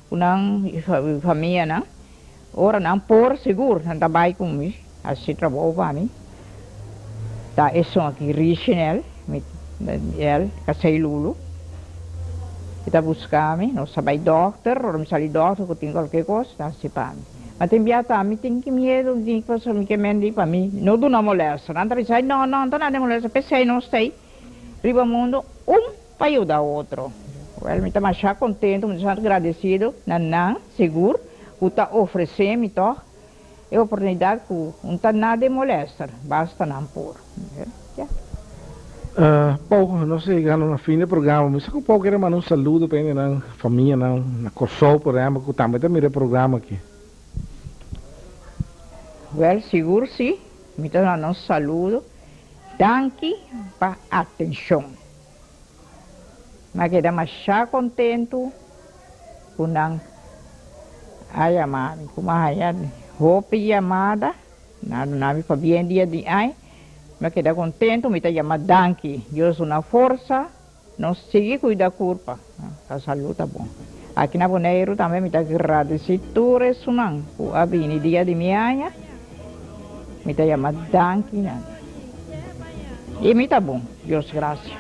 cu nan famianan. Ora nan por sigur nan ta bay cu mi haci trabou pa mi. Ta esun aki Richenel mi el casey Lulu e ta busca mi nos ta bay dokter ora mi sali dokter cu tin cualkier cos ta haci pa mi. Ma tin bia ta mi tin ki miedu di pasobra mi ke mendi pa mi no duna molesta. Nan ta bisa, ay no, no, no ta nada molesta, p'esei nos ta ei riba mundu un pa yuda otro. Wèl, mi ta masha kontentu, mi ta masha gradesido na nan, sigur, ku ta ofresé mi tòg e oportunidat ku un ta nada molèster, basta nan por. Ya. Paul, nos a yegando na fin di e programa. Mi sa ku Paul kere manda un saludo pa hendenan, famianan na Kòrsou por ehèmpel ku tambe ta mira e programa aki. Wèl, sigur si. Mi ta manda un saludo. Danki pa atenshon. Mi a keda masha kontentu ku nan a yama mi, ku mi a haña hopi yamada. Nan a duna mi pabien dia di ai. Mi a keda kontentu, mi ta yama danki. Dios duna forsa, nos sigui kuida kurpa, pa salú ta bon. Aki na Boneiru tambe mi ta gradisí tur esunnan ku a bini dia di mi aña. Mi ta yama danki nan. I mi ta bon, Dios grasia.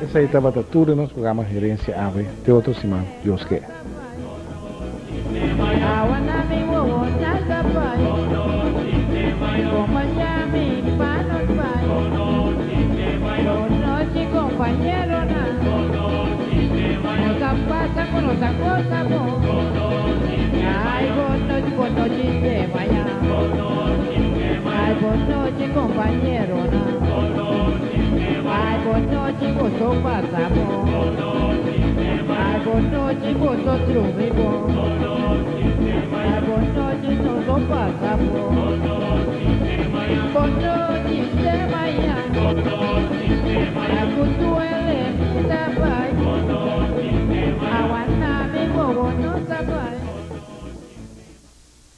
Esei tabata tur den nos programa Herencia Awe. Te otro siman, Dios ke. ta pasa ku nos a gosa bon. Ai bon nochi, bon nochi te mañan. Ai bon nochi kompañeronan. Ai bon nochi boso pasa bon. Ai bon nochi boso drumi bon. Ai bon nochi nos pasa bon. Bon nochi.